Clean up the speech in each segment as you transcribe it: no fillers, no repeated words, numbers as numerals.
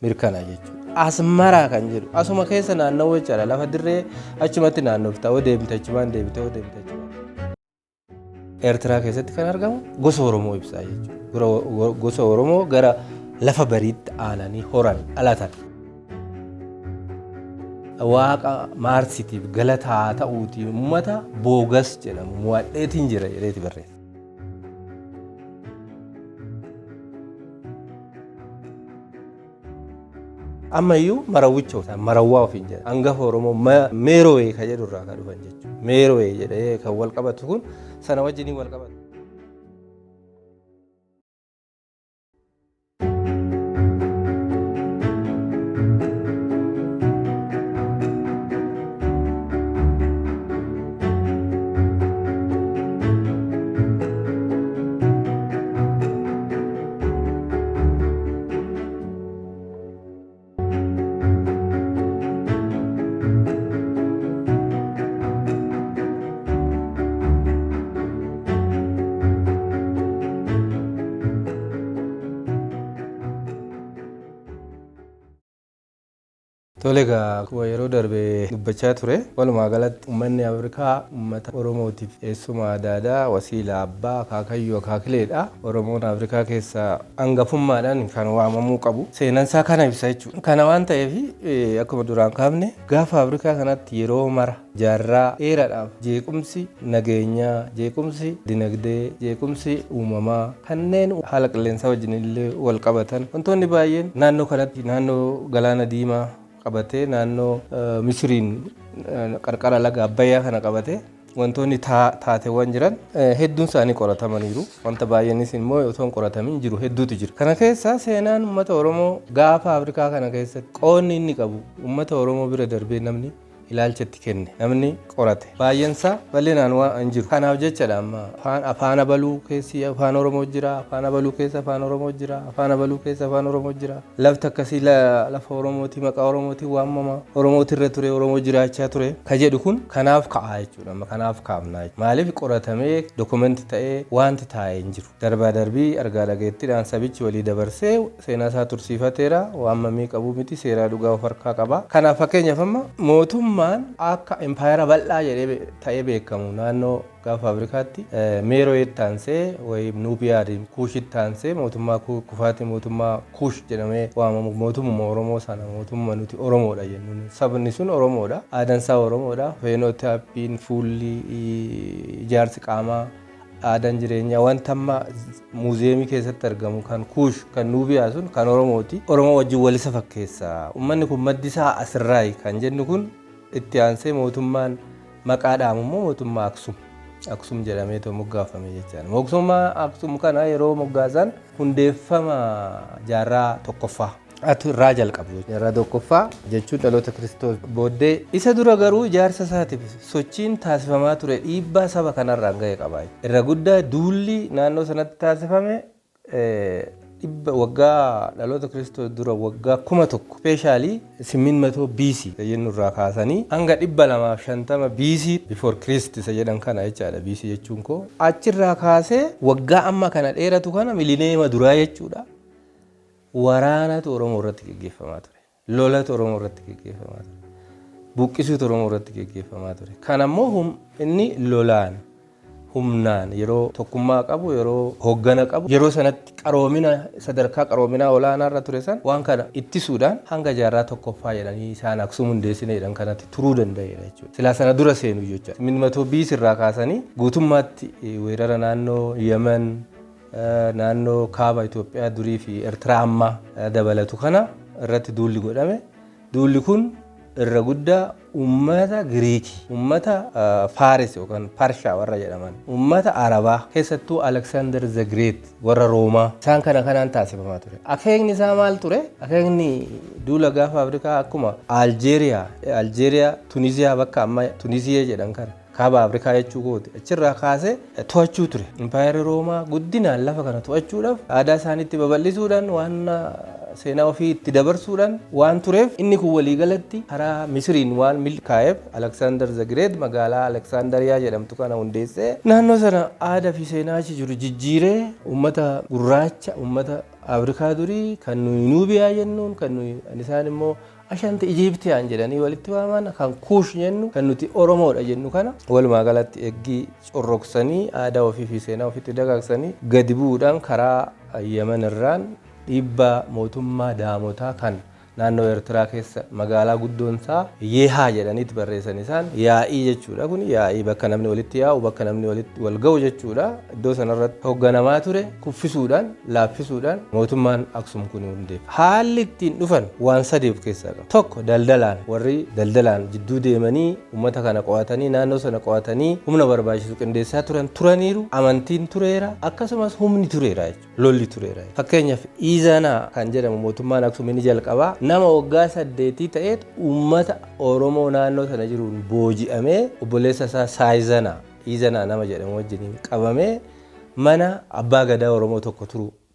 Mirkana jechuudha. Asmaraa kan jedhu asuma keessa naannawuu jechaadha. Lafa dirree achumatti naannofta. Yoo deemte achumaan deebite, yoo deemte achumaan. Eertiraa keessatti kan argamu gosa Oromoo ibsaa jechuudha. Gosa Oromoo gara lafa bariitti aananii horan dhalatan. Waaqa Maarsitiif galataa ta'uutii uummata Boogas jedhamu mo'adheetiin jira jedheeti barreessa. Ammayyuu Marawwicha Marawwaa ofiin jedha. Hangafa Oromoo Meerowee kan jedhu irraa kan dhufan jechuudha. Meerowee jedhee kan wal qabatu kun sana wajjiniin wal qabata. Tole egaa akkuma yeroo darbe dubbachaa ture, walumaa galatti uummanni Afrikaa uummata Oromootiif eessuma adaadaa, wasiila abbaa, akaakayyuu, akaakileedha. Oromoon Afrikaa keessa hangafummaadhaan kan waamamuu qabu. Seenansaa kana ibsa jechuudha. Kana waan ta'eef akkuma duraan kaafne gaafa Afrikaa kanatti yeroo mara jaarraa dheeraadhaaf jeequmsi nageenyaa, jeequmsi dinagdee, jeequmsi uumamaa kanneen haala qilleensaa wajjin illee wal qabatan wantoonni baay'een naannoo kanatti naannoo galaana diimaa qabatee naannoo Misiriin qarqara laga Abbayyaa kana qabatee wantoonni taateewwan jiran hedduun isaanii qoratamaniiru. Wanta baay'eenis immoo otoo hin qoratamin jiru hedduutu jira. Kana keessa seenaan uummata Oromoo gaafa Afrikaa kana keessatti qoodni inni qabu uummata Oromoo bira darbee namni ilaalcha itti kenne, namni qorate baay'eensaa bal'inaan waan hin jiru. Kanaaf jechadha amma afaan afaan abaluu keessi afaan Oromoo jira, afaan abaluu keessa afaan Oromoo jira, afaan abaluu keessa afaan Oromoo jira. Lafti akkasii lafa Oromooti, maqaa Oromootiin waamama, Oromooti irra ture, Oromoo jiraachaa ture ka jedhu kun kanaaf ka'a jechuudha. Amma kanaaf kaafna. Maaliif qoratamee dokumenti ta'ee wanti taa'ee hin jiru. Darbaa darbii argaa dhageettiidhaan sabichi walii dabarsee seenaa isaa tursiifateera. Waan mamii qabuu miti, seeraa dhugaa of harkaa qaba. Kanaaf fakkeenyaaf amma mootummaan akka impaayera bal'aa jedhee ta'ee beekamu naannoo gaafa Afrikaatti Meerooyetti aansee wayim Nuubiyaadhiin Kuushitti aansee mootummaa kufaatii mootummaa Kuush jedhamee waamamu mootummuma Oromoo sana mootummaa nuti Oromoodha jennuun sabni sun Oromoodha. Aadaan isaa Oromoodha. Feenotaappiin fuulli ijaarsi qaamaa aadaan jireenyaa wanta amma muuziyeemii keessatti argamu kan Kuush kan Nuubiyaa sun kan Oromooti. Oromoo wajjin walisa fakkeessa. Uummanni kun maddi isaa asirraayi kan jennu kun itti aansee mootummaan maqaa dhaamu immoo mootummaa Aksum. Aksum jedhameetoo moggaafame jechaadha. Mootummaa Aksum kana yeroo moggaasan hundeeffama jaarraa tokkoffaa atu irraa jalqabu. Jaarraa tokkoffaa jechuun dhaloota Kiristoos booddee. Isa dura garuu ijaarsa isaatiif sochiin taasifamaa ture dhiibbaa saba kanarraan ga'e qaba. Irra guddaa duulli naannoo sanatti taasifame dhibba waggaa dhaloota Kiristoos dura waggaa 1000 ispeeshaalii 800 BC jennu irraa kaasanii hanga 250 BC before Christ isa jedhan kana jechaadha. BC jechuun koo achirraa kaasee waggaa amma kana dheeratu kana milineema duraa jechuudha. Waraanatu Oromoo irratti geggeeffamaa ture. Lolatu Oromoo irratti geggeeffamaa ture. Buqqisuutu Oromoo irratti geggeeffamaa ture. Kan ammoo inni lolaan humnaan yeroo tokkummaa qabu, yeroo hoggana qabu, yeroo sanatti qaroomina sadarkaa qaroominaa olaanaa irra ture san waan kana ittisuudhaan hanga jaarraa tokkoffaa jedhanii isaan Aksum hundeessine jedhan kanatti turuu danda'eera jechuudha. Silaa sana dura seenu jecha. Minmatoo biis irraa kaasanii guutummaatti weerara naannoo Yemen, naannoo kaaba Itoophiyaa durii fi Eertiraa ammaa dabalatu kana irratti duulli godhame. Duulli kun irra guddaa uummata Giriikii, uummata Faaris yookaan Parshaa warra jedhaman, uummata Arabaa keessattuu Aleksaandar the Great warra Roomaa isaan kana kanaan taasifamaa ture. Akeekni isaa maal ture? Akeekni duula gaafa Afrikaa akkuma Aljeeriyaa, Aljeeriyaa, Tuniziyaa bakka amma Tuniziyee jedhan kana kaaba Afrikaa jechuu kooti. Achirraa kaasee to'achuu ture. Impaayerri Roomaa guddinaan lafa kana to'achuudhaaf aadaa isaaniitti babal'isuudhaan waan seenaa ofii itti dabarsuudhaan waan tureef inni kun waliigalatti karaa Misiriin waan milkaa'eef Aleksaandar the Great magaalaa Aleksaandariyaa jedhamtu kana hundeessee naannoo sana aadaa fi seenaa achi jiru jijjiiree uummata gurraacha uummata Afrikaa durii kan nuyi Nuubiyaa jennuun, kan nuyi isaan immoo Ashanti Ijiiptiyaan jedhanii walitti waaman, kan Kuush jennu, kan nuti Oromoodha jennu kana walumaa galatti eeggii corroqsanii, aadaa ofii fi seenaa ofiitti dagaagsanii gadi bu'uudhaan, karaa Yemen irraan dhiibbaa mootummaa Daamotaa kan naannoo Eertiraa keessa magaalaa guddoonsaa Yehaa jedhaniitti barreessan isaan, yaa'ii jechuudha. Kun yaa'ii bakka namni walitti yaa'u, bakka namni walitti wal ga'u jechuudha. Iddoo sanarratti hoogganamaa ture kuffisuudhaan, laaffisuudhaan mootummaan Aksum kun hundeeffe. Haalli ittiin dhufan waan sadii of keessaa qaba. Tokko, daldalaan. Warri daldalaan jidduu deemanii uummata kana qo'atanii, naannoo sana qo'atanii humna barbaachisu qindeessaa turan turaniiru. Amantiin tureera, akkasumas humni tureera jechuudha. Lolli tureera. Fakkeenyaaf, Iizanaa kan jedhamu mootummaan Aksum inni jalqabaa nama waggaa 8 ta'eet uummata Oromoo naannoo sana jiruun booji'amee, obboleessa isaa Saayizanaa, Iizanaa nama jedhamu wajjiniin qabamee mana abbaa gadaa Oromoo tokko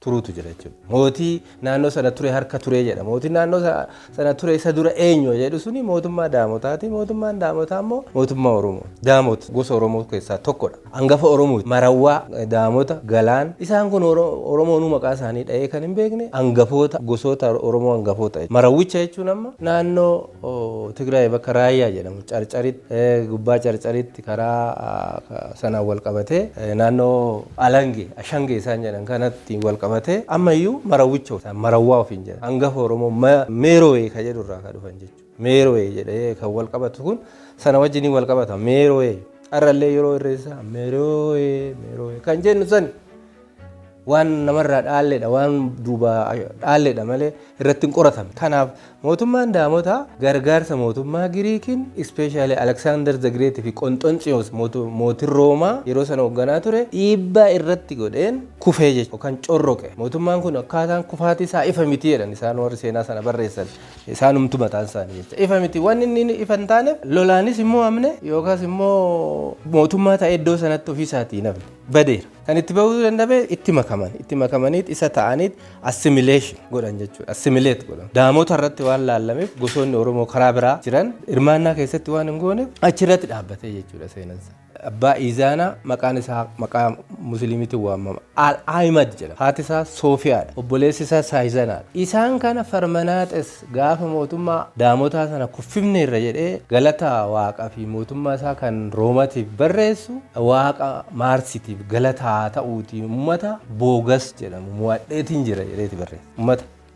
turuutu jira jechuudha. Mootii naannoo sana ture harka turee jedha. Mootiin naannoo sana ture isa dura eenyu jedhu suni mootummaa Daamotaati. Mootummaan Daamotaa immoo mootummaa Oromoo. Daamot gosa Oromoo keessaa tokkodha. Hangafa Oromooti. Marawwaa, Daamota, Galaan. Isaan kun Oromoonuu maqaa isaanii dha'ee kan hin beekne hangafoota gosoota Oromoo hangafoota. Marawwicha jechuun amma naannoo Tigraay bakka Raayyaa jedhamu Carcaritti, gubbaa Carcaritti, karaa sanaan wal qabatee naannoo Alangee, Ashangee isaan jedhan kanatti wal qabatee ammayyuu Marawwicha, Marawwaa ofiin jedhan. Hangafa Oromoo Meerowee ka jedhu irraa kan dhufan jechuudha. Meerowee jedhee kan wal qabatu kun sana wajjiniin wal qabata. Meerowee har'allee yeroo irreessaa Meerowee, Meerowee kan jennu sani waan namarraa dhaalledha, waan duuba dhaalledha malee irratti hin qoratame. Kanaaf mootummaan Daamotaa gargaarsa mootummaa Giriikiin, especially Alexander the Great fi Qonxonxiyoos mootiin Roomaa yeroo sana hoogganaa ture dhiibbaa irratti godheen kufee jechuudha, yookaan corroqe. Mootummaan kun akkaataan kufaatii isaa ifa miti jedhan isaan, warri seenaa sana barreessan, isaanumtu mataan isaanii jecha. Ifa miti, wanni inni ifa hin taaneef lolaanis immoo amne yookaas immoo mootummaa ta'e iddoo sanatti ofii isaatii nafne badeera. Kan itti bahuu danda'e itti makaman, itti makamaniit isa ta'aniit assimilation godhan jechuudha. Assimilate godhan. Daamota irratti waan laallameef, gosoonni Oromoo karaa biraa jiran hirmaannaa keessatti waan hin gooneef, achirratti dhaabbatee jechuudha seenansa. Abbaa Izaanaa maqaan isaa maqaa musliimitiin waamama. Al Ahmad jedhama. Haati isaa Soofiyaadha. Obboleessi isaa Saayizanaadha. Isaan kana Farmanaaxes gaafa mootummaa Daamotaa sana kuffifneerra jedhee galata Waaqaa fi mootummaa isaa kan Roomatiif barreessu, Waaqa Maarsitiif galataa ta'uuti uummata Boogas jedhamu mo'adheetiin jira jedheeti barreessa.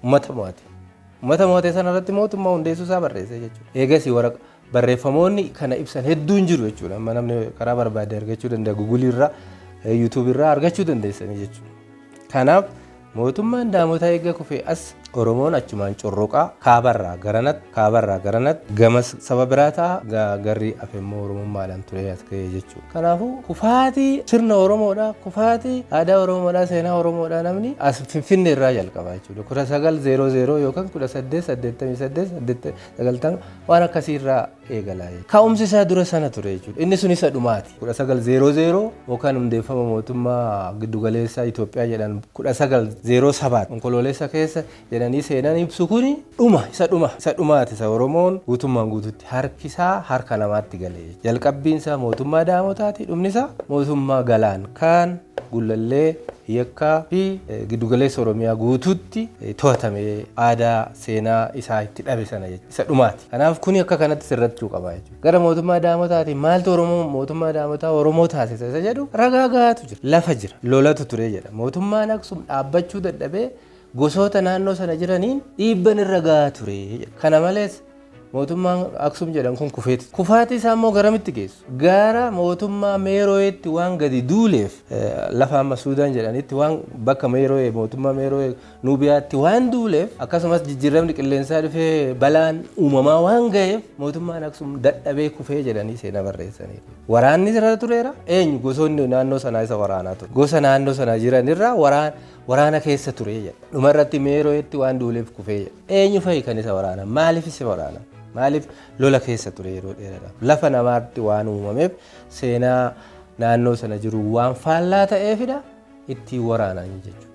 Uummata mo'ate. Uummata mo'ate sana irratti mootummaa hundeessuu isaa barreesse jechuudha. Eegasii waraqa barreeffamoonni kana ibsan hedduun jiru jechuudha. Amma namni karaa barbaade argachuu danda'a. Gugulii irraa, Yuutuub irraa argachuu dandeessanii jechuudha. Kanaaf mootummaan Daamotaa eegga kufee as Oromoon achumaan corroqaa kaabarraa garanatti, kaabarraa garanatti, gamas saba biraa ta'a, garri hafe immoo Oromummaadhaan ture as ga'e jechuudha. Kanaafuu kufaatii sirna Oromoodhaa, kufaatii aadaa Oromoodhaa, seenaa Oromoodhaa namni as Finfinnee irraa jalqaba jechuudha. 1900 yookaan 1888, 90 waan akkasii irraa eegalaa jechuudha. Ka'umsi isaa dura sana ture jechuudha. Inni sun isa dhumaati. 1900 yookaan hundeeffama mootummaa giddugaleessaa Itoophiyaa jedhan 1907 Onkoloolessa keessa jedhanii seenan ibsu, kuni dhuma, isa dhuma, isa dhumaati, isa Oromoon guutummaan guututti harki isaa harka namaatti galee. Jalqabbiin isaa mootummaa Daamotaati, dhumni isaa mootummaa Galaan kan Gullallee, Yakkaa fi giddugaleessa Oromiyaa guutuutti to'atame, aadaa seenaa isaa itti dhabe sana jechuudha. Isa dhumaati. Kanaaf kuni akka kanatti sirrachuu qaba jechuudha. Gara mootummaa Daamotaatiin maaltu Oromoo mootummaa Daamotaa Oromoo taasisa isa jedhu ragaa gahaatu jira. Lafa jira. Lolatu ture jedha. Mootummaan Aksum dhaabbachuu dadhabee gosoota naannoo sana jiraniin dhiibban irra gahaa ture jedha. Kana malees mootummaan Aksum jedhan kun kufeeti. Kufaatii isaa immoo garamitti geessu? Gara mootummaa Meerooyeetti waan gadi duuleef, lafa amma Suudaan jedhanitti, waan bakka Meerooyee, mootummaa Meerooyee Nuubiyaatti waan duuleef, akkasumas jijjiiramni qilleensaa dhufee balaan uumamaa waan ga'eef mootummaan Aksum dadhabee kufee jedhanii seenaa barreessaniiru. Waraanni irra tureera. Eenyu? Gosoonni naannoo sanaa isa waraanaa ture. Gosa naannoo sana jiran irraa waraana keessa ture jedha. Dhumarratti Meerooyeetti waan duuleef kufee jedha. Eenyu fa'i kan isa waraanan? Maaliif isa waraanan? Maaliif lola keessa ture yeroo dheeraadhaaf? Lafa namaatti waan uumameef, seenaa naannoo sana jiru waan faallaa ta'eefidha ittiin waraanan jechuudha.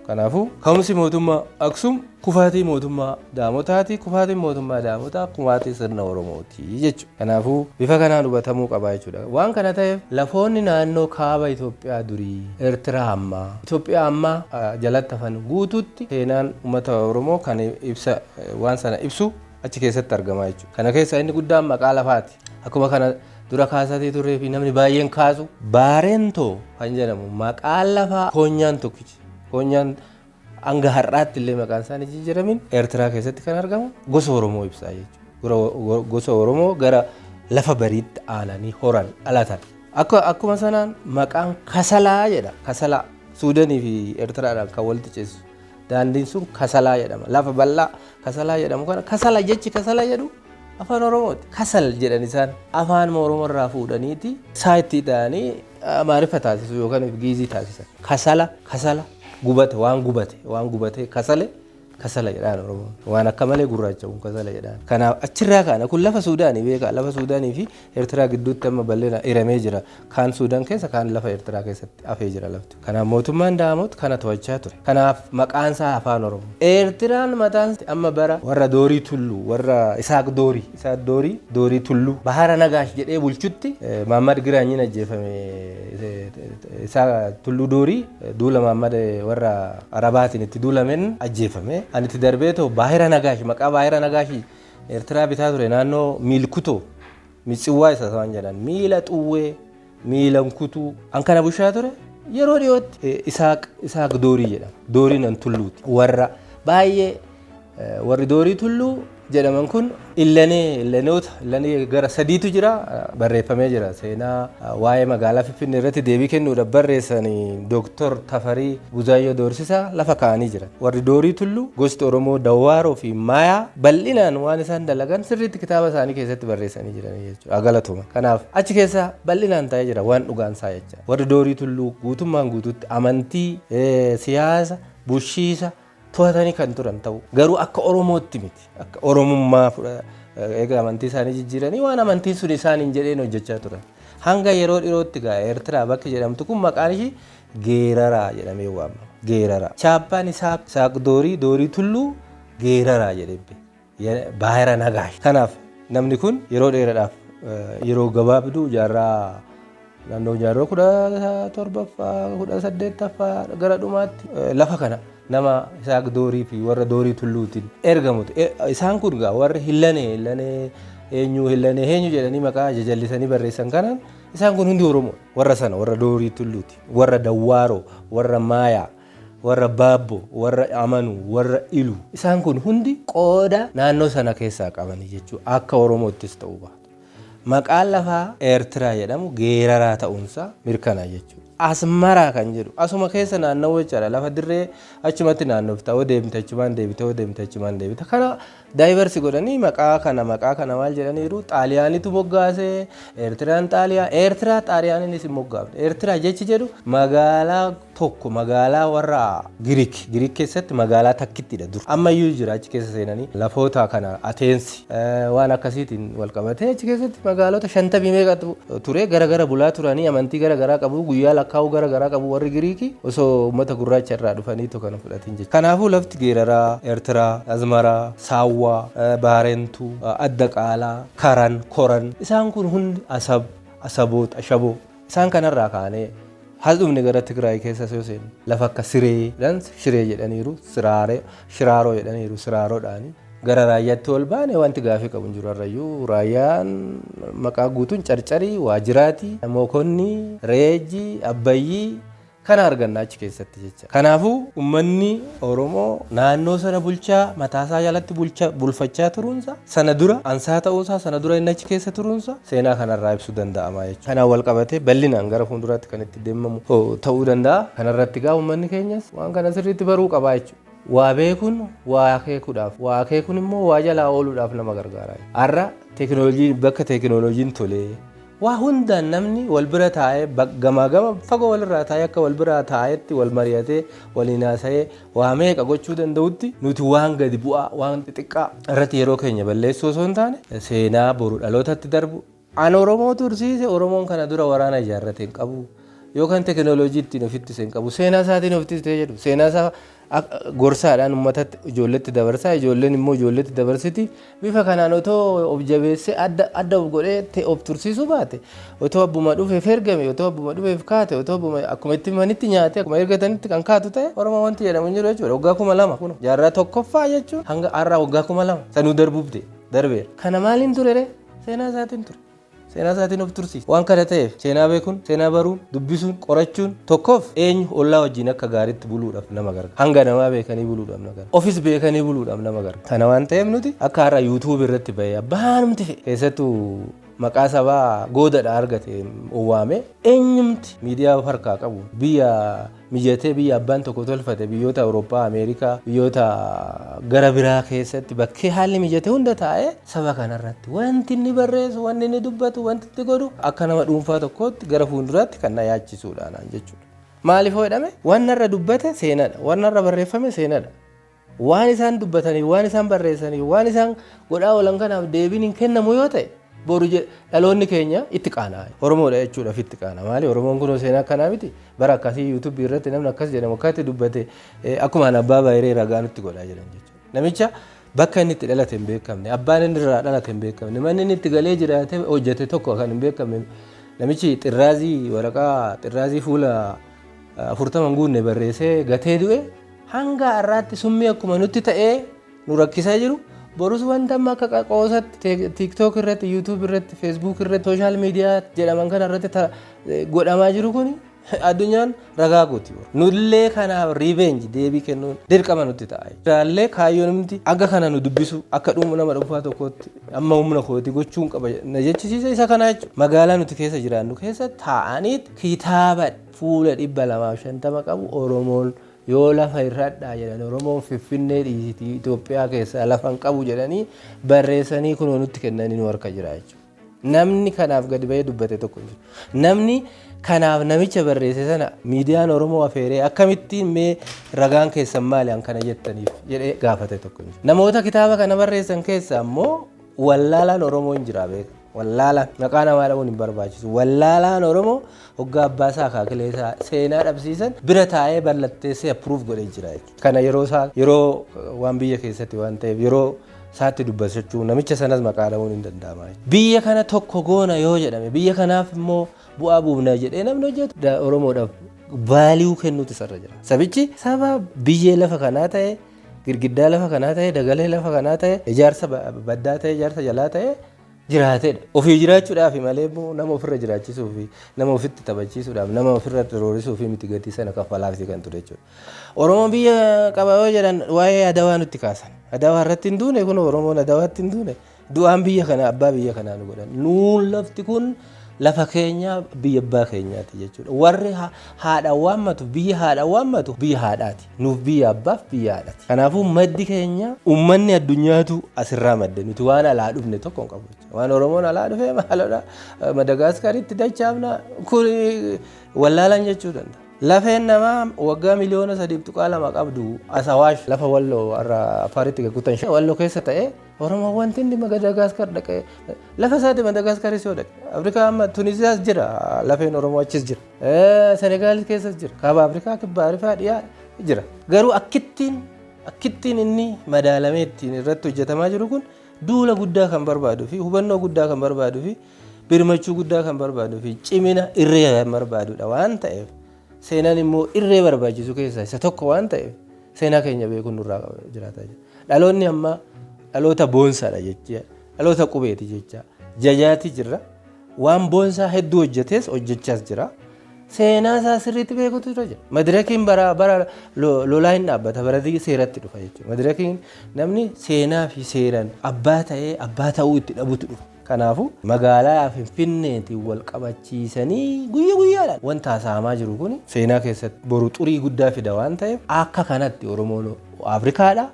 Kanaafuu ka'umsi mootummaa Aksum kufaatii mootummaa Daamotaati. Kufaatiin mootummaa Daamotaa kufaatii sirna Oromooti jechuudha. Kanaafuu bifa kanaan hubatamuu qaba jechuudha. Waan kana ta'eef lafoonni naannoo kaaba Itoophiyaa durii, Eertiraa ammaa, Itoophiyaa ammaa jalatti hafan guutuutti seenaan uummata Oromoo kan ibsa waan sana ibsu achi keessatti argama jechuudha. Kana keessaa inni guddaan maqaa lafaati. Akkuma kana dura kaasatee turree fi namni baay'een kaasu Baarentoo kan jedhamu maqaan lafaa koonyaan tokkichi. Koonyaan hanga har'aatti illee maqaan isaanii jijjiiramin Eertiraa keessatti kan argamu gosa Oromoo ibsaa jechuudha. Gosa Oromoo gara lafa bariitti aananii horan dhalatan. Akkuma sanaan maqaan Kasalaa jedha. Kasalaa Suudanii fi Eertiraadhaan kan walitti ceesisu. Daandiin sun Kasalaa jedhama. Lafa bal'aa Kasalaa jedhamu kana Kasala jechi Kasala jedhu afaan Oromooti. Kasal jedhan isaan afaan Oromoo irraa fuudhaniiti isaa itti ta'anii Amaariffa taasisu yookaan Giizii taasisan. Kasala kasala gubate waan gubate waan gubate kasale kasala jedhaan Oromoon. Waan akka malee gurraacha'uun kasala jedhaan. Kanaaf achirraa kaana kun lafa Suudaanii beekaa lafa Suudaanii fi Eertiraa gidduutti amma bal'ina hiramee jira. Kaan Suudaan keessa kaan lafa Eertiraa keessatti hafee jira lafti. Kanaaf mootummaan Daamot kana to'achaa ture. Kanaaf maqaan isaa afaan Oromoo. Eertiraan mataan amma bara warra Doorii Tulluu warra Isaaq Doorii Isaaq Doorii Doorii Tulluu Bahara Nagaash jedhee bulchutti Maammad Giraanyiin ajjeefame Isaaq Tulluu Doorii duula Maammad warra Arabaatiin itti duulameen ajjeefame. Ani itti darbee ta'u Bahara Nagaash maqaa Bahara Nagaash Eertiraa bitaa ture naannoo Miilkutoo Mitsiwwaa isa isaan jedhan miila xuwwee miilan kutuu an kana bushaa ture yeroo dhiyootti Isaaq Doorii jedhama. Dooriin an tulluuti. Warra baay'ee warri Doorii Tulluu jedhaman kun illanee illanoota illanee gara sadiitu jira barreeffamee jira. Seenaa waa'ee magaalaa Finfinnee irratti deebii kennuudhaaf barreessanii Dooktor Tafarii Buzaayyoo Doorsisaa lafa kaa'anii jira. Warri Doorii Tulluu gosti Oromoo Dawwaaroo fi Maayaa bal'inaan waan isaan dalagan sirriitti kitaaba isaanii keessatti barreessanii jiran jechuudha. Galatuma. Kanaaf achi keessa bal'inaan taa'ee jira waan dhugaan isaa jecha. Warri Doorii Tulluu guutummaan guutuutti amantii, siyaasa, bulchiisa to'atanii kan turan ta'u. Garuu akka Oromootti miti. Akka Oromummaa eega amantii isaanii jijjiiranii waan amantiin sun isaan hin jedheen hojjechaa turan. Hanga yeroo dhiyootti gaa Eertiraa bakki jedhamtu kun maqaan ishii Geeraraa jedhamee waamama. Geeraraa. Chaappaan Isaaq Doorii Doorii Tulluu Geeraraa jedhee Baahira Nagaash. Kanaaf namni kun yeroo dheeraadhaaf yeroo gabaabduu jaarraa naannoo jaarraa 17ffaa 18ffaa gara dhumaatti lafa kana nama Isaaq Doorii fi warra Doorii Tulluutiin ergamutu. Isaan kun gaa warri hillanee hillanee eenyu hillanee eenyu jedhanii maqaa jajallisanii barreessan kanaan isaan kun hundi Oromoo warra sana warra Doorii Tulluuti warra Dawwaaroo warra Maayaa warra Baabbo warra Amanu warra Ilu isaan kun hundi qooda naannoo sana keessaa qabanii jechuudha akka Oromoottis ta'uu baatu. Maqaan lafaa Eertiraa jedhamu Geeraraa ta'uunsaa mirkana jechuudha. Asmaraa kan jedhu asuma keessa naannawuu jechaadha. Lafa dirree achumatti naannofta yoo deemte achumaan deebite yoo deemte achumaan deebite. Kana daayivarsi godhanii maqaa kana maqaa kana maal jedhaniiru Xaaliyaanitu moggaase Eertiraan Xaaliyaa Eertiraa Xaaliyaaniinis hin moggaafne. Eertiraa jechi jedhu magaalaa tokko magaalaa warra Giriik Giriik keessatti magaalaa takkittidha dur. Ammayyuu jira achi keessa seenanii lafoota kana Ateensi waan akkasiitiin wal qabatee achi keessatti magaalota 50 meeqatu ture gara gara bulaa turanii amantii gara garaa qabu guyyaa lakkaa'uu gara garaa qabu warri Giriikii osoo uummata gurraacha irraa dhufaniitu kana fudhatiin jechuudha. Kanaafuu lafti Geeraraa, Eertiraa, Azmaraa, Saawwaa, Baarentuu, Adda Qaalaa, Karan, Koran isaan kun hundi Asab, Asaboot, Ashaboo isaan kanarraa kaanee has dhufne gara Tigraay keessa yoo seenu lafa akka Siree jedhan Shiree jedhaniiru, Siraaree, Shiraaroo jedhaniiru, Siraaroodhaani. Gara raayyaatti ol baane wanti gaafii qabu hin jiru har'ayyuu raayyaan maqaa guutuun Carcarii, Waajiraati, Mookonnii, Reejjii, Abbayyii kana arganna achi keessatti jecha. Kanaafuu uummanni Oromoo naannoo sana bulchaa mataasaa jalatti bulcha bulfachaa turuunsa sana dura ansaa ta'uunsaa sana dura inni achi keessa turuunsa seenaa kanarraa ibsuu danda'ama jechuudha. Kanaan wal qabatee bal'inaan gara fuulduraatti kan itti deemamu ta'uu danda'a. Kanarratti gaa uummanni keenyas waan kana sirriitti baruu qabaa jechuudha. Waa beekuun waa akeekuudhaaf, waa akeekuun immoo waa jalaa ooluudhaaf nama gargaara. Har'a teekinooloojii bakka teekinooloojiin tolee waa hundaan namni wal bira taa'ee gamaa gama fagoo walirraa taa'ee akka wal bira taa'etti wal mari'atee waliin haasa'ee waa meeqa gochuu danda'utti nuti waan gadi bu'aa waan xixiqqaa irratti yeroo keenya balleessuu osoo hin taane seenaa boru dhalootatti darbu. An Oromoo tursiise Oromoon kana dura waraana ijaarrate hin qabu yookaan teekinooloojii ittiin ofitti hin qabu seenaa isaatiin ofitti jedhu seenaa isaa Gorsaadhaan uummatatti ijoolletti dabarsaa, ijoolleen immoo ijoolletti dabarsiti. Bifa kanaan otoo of jabeessee adda adda of godhee of tursiisuu baate, otoo abbuma dhufeef ergame, otoo abbuma dhufeef kaate, otoo abbuma akkuma itti manitti nyaate akkuma ergatanitti kan kaatu ta'e, Oromoo wanti jedhamu hin jiru jechuudha. Waggaa 2000 kun jaarraa tokkoffaa jechuun hanga har'aa waggaa 2000 sanuu darbuuf ta'e darbeera. Kana maaliin ture? Seenaa isaatiin ture. Seenaa isaatiin of tursiisa. Waan kana ta'eef seenaa beekuun, seenaa baruun, dubbisuun, qorachuun tokkoof eenyu ollaa wajjin akka gaariitti buluudhaaf nama gargaara. Hanga namaa beekanii buluudhaaf nama gargaara. Ofis beekanii buluudhaaf nama gargaara. Kana waan ta'eef nuti akka har'a YouTube irratti bahee abbaanumti fe'e keessattuu maqaa sabaa goodadha argate owwaame, eenyumti miidiyaa of harkaa qabu, biyya mijatee, biyya abbaan tokko tolfate, biyyoota Awurooppaa, Ameerikaa, biyyoota gara biraa keessatti bakkee haalli mijate hunda taa'ee saba kanarratti wanti inni barreessu, wanti inni dubbatu, wanti itti godhu akka nama dhuunfaa tokkootti gara fuulduraatti kan na yaachisuudha naan jechuudha. Maaliif jedhame? Wanni irra dubbate seenaadha. Wanni irra barreeffame seenaadha. Waan isaan dubbatanii, waan isaan barreessanii, waan isaan godhaa oolan kanaaf deebiin hin kennamu yoo ta'e, boru dhaloonni keenya itti qaana'a. Oromoodha jechuudhaaf itti qaana. Maali, Oromoon kun seenaa akkanaa miti. Bara akkasii YouTubeii irratti namni akkas jedhamu akkatti dubbate, akkuma an abbaa baay'ee ragaa nutti godhaa jiran jechuudha. Namicha bakka inni itti dhalate hin beekamne, abbaan inni irraa dhalate hin beekamne, manni inni itti galee jiraate hojjete tokko kan hin beekamne, namichi xirraazii waraqaa xirraazii fuula 40 guunne barreessee gatee du'e, hanga har'aatti summii akkuma nutti ta'ee nu rakkisaa jiru. Borus wanta amma akka qoosatti TikTok irratti, YouTube irratti, Facebook irratti, social media jedhaman kana irratti godhamaa jiru kun addunyaan ragaa gooti. Nullee kanaaf revenge deebii kennuun dirqama nutti ta'a. Ilaallee kaayyoon nuti akka kana nu dubbisu, akka dhumu nama dhuunfaa tokkootti amma humna kooti gochuun qaba na jechisiisa isa kana jechuudha. Magaalaa nuti keessa jiraannu keessa taa'anii kitaaba fuula 250 qabu, Oromoon yoo lafa irradhaa jedhan, Oromoon Finfinnee dhiisitii Itoophiyaa keessaa lafa hin qabu jedhanii barreessanii kunoo nutti kennanii nu harka jira jechuudha. Namni kanaaf gadi bahee dubbate tokko hin jiru. Namni kanaaf namicha barreesse sana miidiyaan Oromoo afeeree akkamittiin mee ragaan keessan maali an kana jettaniif jedhee gaafate tokko hin jiru. Namoota kitaaba kana barreessan keessaa immoo wallaalaan Oromoo hin jira beeka. Wallaalaan maqaa namaa dhabuun hin barbaachisu. Wallaalaan Oromoo hoggaa abbaa isaa akaakilee isaa seenaa dhabsiisan bira taa'ee ballatteessee approve godhee jira jechuudha. Kana yeroo isaa yeroo waan biyya keessatti waan ta'eef yeroo isaatti dubbachuu namicha sanas maqaa dhabuun hin danda'ama. Biyya kana tokko goona yoo jedhame, biyya kanaaf immoo bu'aa buufna jedhee namni hojjetu Oromoodhaaf value kennuutu isarra jira. Sabichi saba biyyee lafa kanaa ta'e, girgiddaa lafa kanaa ta'e, dagalee lafa kanaa ta'e, ijaarsa baddaa ta'e, ijaarsa jalaa ta'e jiraatedha. Ofii jiraachuudhaaf malee immoo nama ofirra jiraachisuu fi nama ofitti taphachiisuudhaaf, nama ofirra roorisuu fi miti gatii sana kaffalaafii kan ture jechuudha. Oromoon biyya qaba yoo jedhan waa'ee Adawaa nutti kaasan. Adawaa irratti hin duune kun, Oromoon Adawaatti hin duune. Du'aan biyya kana abbaa biyya kanaa nu godhan. Nuun lafti kun lafa keenya, biyya abbaa keenyaati jechuudha. Warri haadha waammatu, biyya haadha waammatu, biyya haadhaati. Nuuf biyya abbaaf biyya haadhaati. Kanaafuu maddi keenya uummanni addunyaatu asirraa madde, nuti waan alaa dhufne tokko hin qabu. Waan Oromoon alaa dhufee maalodha Madagaskaritti dachaafna kun wallaalaan jechuu danda'a. Lafeen namaa waggaa miliyoona 3.2 qabdu Asawaash lafa Walloo har'a Afaaritti gaguutan Walloo keessa ta'ee, Oromoo wanti inni Madagaskar dhaqee lafa isaati. Madagaskaris yoo dhaqe, Afrikaa amma Tuniziyaas jira, lafeen Oromoo achis jira. Senegaalis keessas jira. Kaaba Afrikaa, kibba Afrikaa, dhiyaa jira. Garuu akkittiin inni madaalamee ittiin irratti hojjetamaa jiru kun duula guddaa kan barbaaduu fi hubannoo guddaa kan barbaaduu fi birmachuu guddaa kan barbaaduu fi cimina irree kan barbaadudha waan ta'eef, seenaan immoo irree barbaachisu keessaa isa tokko waan ta'eef, seenaa keenya beekuun nurraa jiraataa jira. Dhaloonni ammaa dhaloota boonsaadha jecha, dhaloota qubeeti jecha jajaati jirra. Waan boonsaa hedduu hojjetes hojjechaas jira. Seenaa isaa sirriitti beekutu jira. Madirakiin bara bara lolaa hin dhaabbata, bara seeratti dhufa jechuudha. Madirakiin namni seenaa fi seeraan abbaa ta'ee abbaa ta'uu itti dhabutu dhufa. Kanaafuu magaalaa Finfinneetiin wal qabachiisanii guyya guyyaadhaan wanta haasa'amaa jiru kun seenaa keessatti boru xurii guddaa fida waan ta'eef, akka kanatti Oromoon Afrikaadha.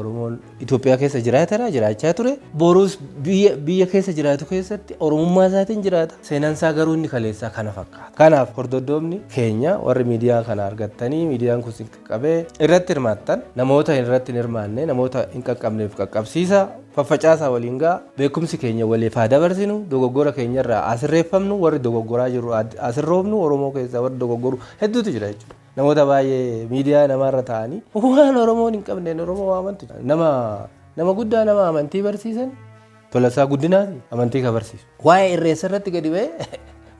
Oromoon Itoophiyaa keessa jiraateera, jiraachaa ture. Borus biyya keessa jiraatu keessatti Oromummaa isaatiin jiraata. Seenaan isaa garuu inni kaleessaa kana fakkaata. Kanaaf hordoftoonni keenya warri miidiyaa kana argattanii, miidiyaan kun qaqqabee irratti hirmaattan, namoota irratti hin hirmaanne, namoota hin qaqqabneef qaqqabsiisa. Faffacaasaa waliin ga'a. Beekumsi keenya waliif haa dabarsinu. Dogoggora keenyarraa asirreeffamnu, warri dogoggoraa jiru asirroofnu. Oromoo keessaa warri dogoggoru hedduutu jira jechuudha. Namoota baay'ee miidiyaa namaarra taa'anii waan Oromoon hin qabneen Oromoo waamantu nama nama guddaa, nama amantii barsiisan, Tolasaa Guddinaati amantii ka barsiisu. Waa'ee Irreessa irratti gadi ba'ee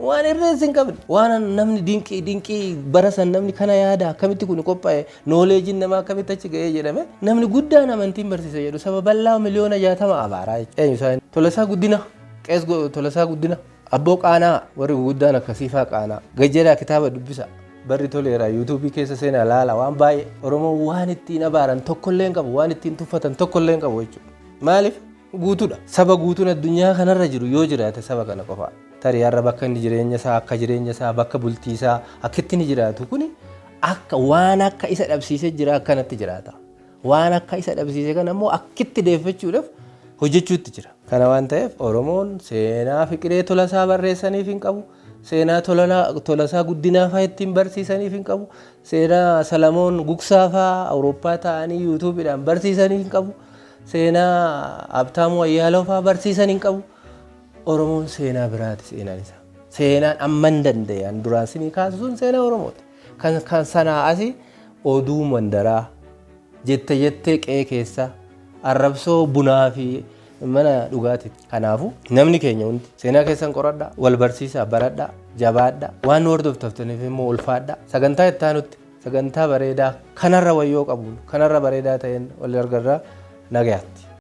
waan Irreessi hin qabne, waan namni dinqii dinqii bara san namni kana yaada, akkamitti kun qophaa'e, knowledgeiin namaa akkamitti achi ga'ee jedhame, namni guddaan amantiin barsiisa jedhu saba bal'aa miliyoona 60 abaaraa jechuudha. Eenyu isaan? Tolasaa Guddina, Qees Tolasaa Guddina, Abboo Qaanaa, warri guguddaan akkasiifaa qaanaa. Gajjaraa kitaaba dubbisa. Barri toleera, YouTubeii keessa seenaa laala waan baay'ee. Oromoon waan ittiin abaaran tokkollee hin qabu, waan ittiin tuffatan tokkollee hin qabu jechuudha. Maaliif? Guutuudha. Saba guutuun addunyaa kanarra jiru yoo jiraate saba kana qofa. Tarii har'a bakka inni jireenya isaa, akka jireenya isaa, bakka bultii isaa akkitti inni jiraatu kuni akka waan akka isa dhabsiisee jira akkanatti jiraata. Waan akka isa dhabsiise kana immoo akkitti deeffachuudhaaf hojjechuutti jira. Kana waan ta'eef Oromoon seenaa Fiqiree Tolasaa barreessaniif hin qabu. Seenaa Tolasaa Guddinaa fa'aa ittiin barsiisaniif hin qabu. Seenaa Salamoon Gugsaa fa'aa Awurooppaa ta'anii YouTubeiidhaan barsiisaniif hin qabu. Seenaa Habtaamuu Ayyaaloo fa'aa barsiisan hin qabu. Oromoon seenaa biraati seenaan isaa. Seenaan amman danda'e an duraan sinii kaasu sun seenaa Oromooti. Kan sanaa asii oduu mandaraa, jette jettee qe'ee keessa, arrabsoo bunaa fi mana dhugaatiiti. Kanaafuu namni keenya hundi seenaa keessan qoradhaa, wal barsiisaa, baradhaa, jabaadhaa, waan nu hordoftaniif immoo ulfaadhaa. Sagantaa itti aanutti sagantaa bareedaa kanarra wayyoo qabuun, kanarra bareedaa ta'een wal argarraa, nagayaatti.